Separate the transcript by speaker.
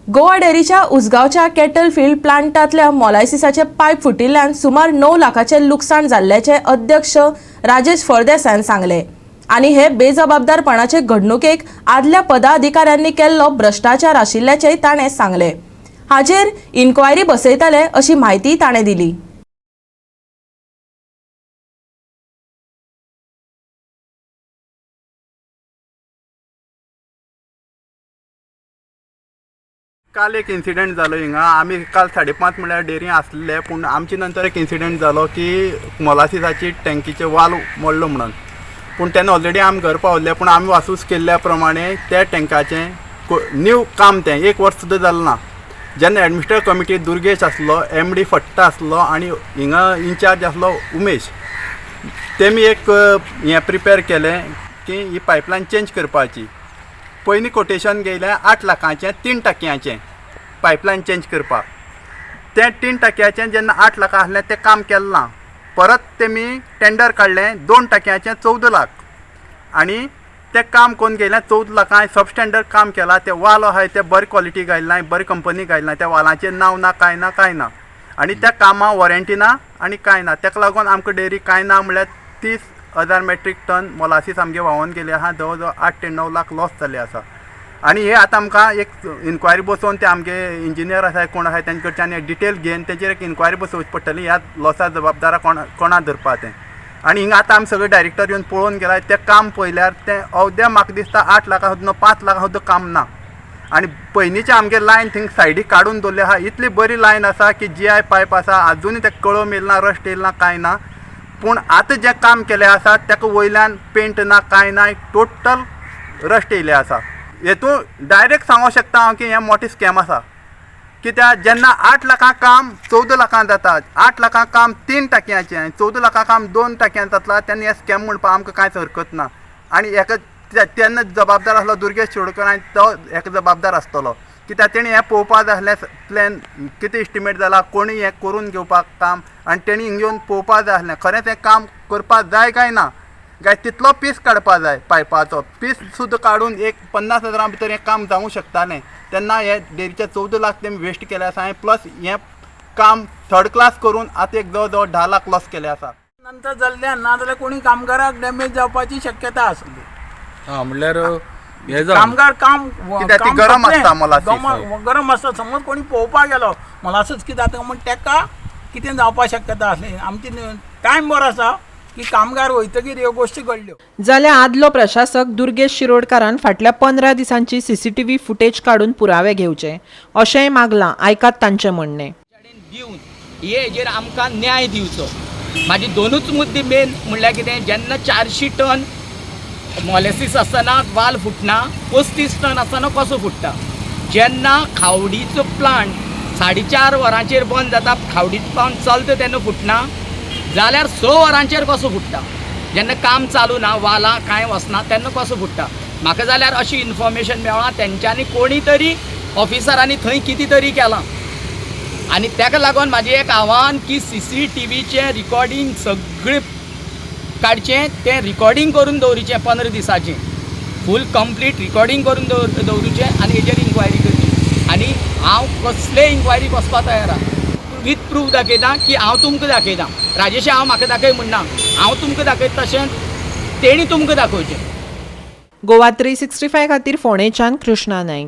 Speaker 1: Goa डेअरीच्या उसगांवच्या cattle feed प्लांटांतल्या मोलायसिसाचे pipe फुटिल्ल्यान सुमार 9 लाखाचें लुकसाण जाल्ल्याचें अध्यक्ष राजेश फळदेसायान सांगलें आनी हे बेजबाबदारपणाचे घडणुकेक आदल्या पदाधिकाऱ्यांनी केल्लो भ्रश्टाचार आशिल्ल्याचेंय ताणें सांगलें. हाचेर इन्क्वायरी बसयतले अशी म्हायती ताणें दिली.
Speaker 2: काल एक इन्सिडंट जालो हिंगा. आमी काल 5:30 म्हळ्यार डेअरी आसले, पूण आमचे नंतर एक इन्सिडंट जालो की मोलासिसाची टँकीचे वाल मोडलो म्हणून. पूण तेन्ना ऑलरेडी आमी घर पावल्ले, पूण आमी वासूस केल्ल्या प्रमाणे त्या टँकाचें न्यू काम तें एक वर्स सुद्दां जालें ना. जेन्ना एडमिनिस्ट्रेटिव कमिटी दुर्गेश आसलो, एम डी फट्टा आसलो आनी हिंगा इन्चार्ज आसलो उमेश, तेमी एक हें प्रिपेर केलें की ही पायपलायन चेंज करपाची. पयलीं कोटेशन घेयलें 8 लाखांचें 3 टाकयांचें पायपलायन चेंज करपाक. तें 3 टाकयाचें जेन्ना 8 लाखां आसलें तें काम केलें ना. परत तेमी टेंडर काडलें 2 टाकयांचें 14 लाख आनी तें काम करून गेलें 14 लाखां. सबस्टँडर्ड काम केलां. तें वाल आहाय तें बरी क्वॉलिटी घायलें ना, बरी कंपनी घायलें ना. त्या वालाचें नांव ना, कांय ना, कांय ना आनी त्या कामां वॉरंटी ना आनी कांय ना. ताका लागून आमकां डेअरी कांय ना म्हणल्यार 30,000 मेट्रीक टन मोलासीस आमगे व्हांवोन गेले आहा. जवळ जवळ 8 ते 9 लाख लॉस जाल्ले आसा. आनी हे आतां आमकां एक इन्क्वायरी बसोवन ते आमगे इंजिनियर आसाय कोण आसाय तेंचे कडच्यान डिटेल घेवन तेंचेर एक इन्क्वायरी बसोवची पडटली, ह्या लॉसा जबाबदारा कोण कोणा धरपा तें. आनी हिंगा आतां आमी सगळे डायरेक्टर येवन पळोवन गेला. तें काम पळयल्यार तें अवद्या म्हाका दिसता 8 लाखां सुद्दां, 5 लाखां सुद्दां काम ना. आनी पयलींचे आमगे लायन थिंग सायडीक काडून दवरले आहा. इतली बरी लायन आसा की जी आय पायप आसा, आजुनूय तेका कळम येयला ना, रस्ट येयला ना, कांय ना. पूण आतां जें काम केलें आसा तेका वयल्यान पेंट ना, कांय ना, टोटल रस्ट येयले आसा. हेतून डायरेक्ट सांगूंक शकता हांव की हें मोटें स्कॅम आसा. कित्याक जेन्ना 8 लाखां काम 14 लाखां जाता, 8 लाखां काम 3 टाकयांचें आनी 14 लाखां काम 2 टाकयां जातला, तेन्ना हें स्कॅम म्हणपाक आमकां कांयच हरकत ना. आनी हेका तेन्ना जबाबदार आसलो दुर्गेश शिरोडकर आनी तो हेका जबाबदार आसतलो, कित्याक तेणी हें पळोवपाक जाय आसलें प्लॅन कितें एस्टिमेट जाला, कोणी हें करून घेवपाक काम आनी तेणी हिंग येवन पळोवपाक जाय आसलें खरेंच हें काम करपाक जाय काय ना, काय तितलो पीस काडपा जाय. पायपाचो पीस सुद्दां काडून एक 50 हजारां भितर हें काम जावूंक शकतालें. तेन्ना हे डेरीचे 14 लाख तेमी वेस्ट केले आसा. प्लस हें काम थर्ड क्लास करून आतां एक जवळ जवळ 10 लाख लॉस केले आसा.
Speaker 3: नंतर जाल्ल्यान नाजाल्यार कोणी कामगाराक डॅमेज जावपाची शक्यता आसली.
Speaker 4: हा, म्हणल्यार हे जावन
Speaker 3: कामगार काम
Speaker 2: कित्याक ती
Speaker 3: काम
Speaker 2: गरम
Speaker 3: सोंपलें.
Speaker 2: आसता मोलासीस.
Speaker 3: गरम आसता. समज कोणी पळोवपाक गेलो मोलासीस कितें जाता म्हण तेका कितें जावपाक शक्यता आसली. आमची टायम बरो आसा की कामगार वयतकीर ह्यो गोश्टी घडल्यो.
Speaker 5: जाल्यार आदलो प्रशासक दुर्गेश शिरोडकारान फाटल्या 15 दिसांची सीसीटीव्ही फुटेज काडून पुरावे घेवचे अशेंय मागलां. आयकात तांचें म्हणणें.
Speaker 6: कडेन दिवन हे हेजेर आमकां न्याय दिवचो. म्हाजे दोनूच मुद्दे मेन म्हणल्यार कितें, जेन्ना 400 टन मोलेसीस आसतना वाल फुटना, 35 टन आसतना कसो फुट्टा? जेन्ना खावडीचो प्लांट 4.5 वरांचेर बंद जाता, खावडीचो प्लांट चलता तेन्ना फुटना जाल्यार 6 वरांचेर कसो फुट्टा? जेन्ना काम चालू ना, वालां कांय वचना तेन्ना कसो फुट्टा? म्हाका जाल्यार अशी इन्फॉर्मेशन मेळ्ळा तेंच्यांनी कोणी तरी ऑफिसरांनी थंय कितें तरी केलां. आनी ताका लागून म्हाजें एक आव्हान की सीसीटीव्हीचें रिकॉर्डींग सगळें काडचें, तें रिकॉर्डींग करून दवरचें, 15 दिसाचें फूल कंप्लीट रिकॉर्डींग करून दवरचें आनी हेजेर इन्क्वायरी करची. आनी हांव कसलेय इन्क्वायरीक वचपाक तयार आहा, वीथ प्रूफ दाखयता की हांव तुमकां दाखयता. राजेश हांव म्हाका दाखय म्हणना, हांव तुमकां दाखयता तशें तेणी तुमकां दाखोवचें.
Speaker 5: गोवा 365 खातीर फोंडेच्यान कृष्णा नायक.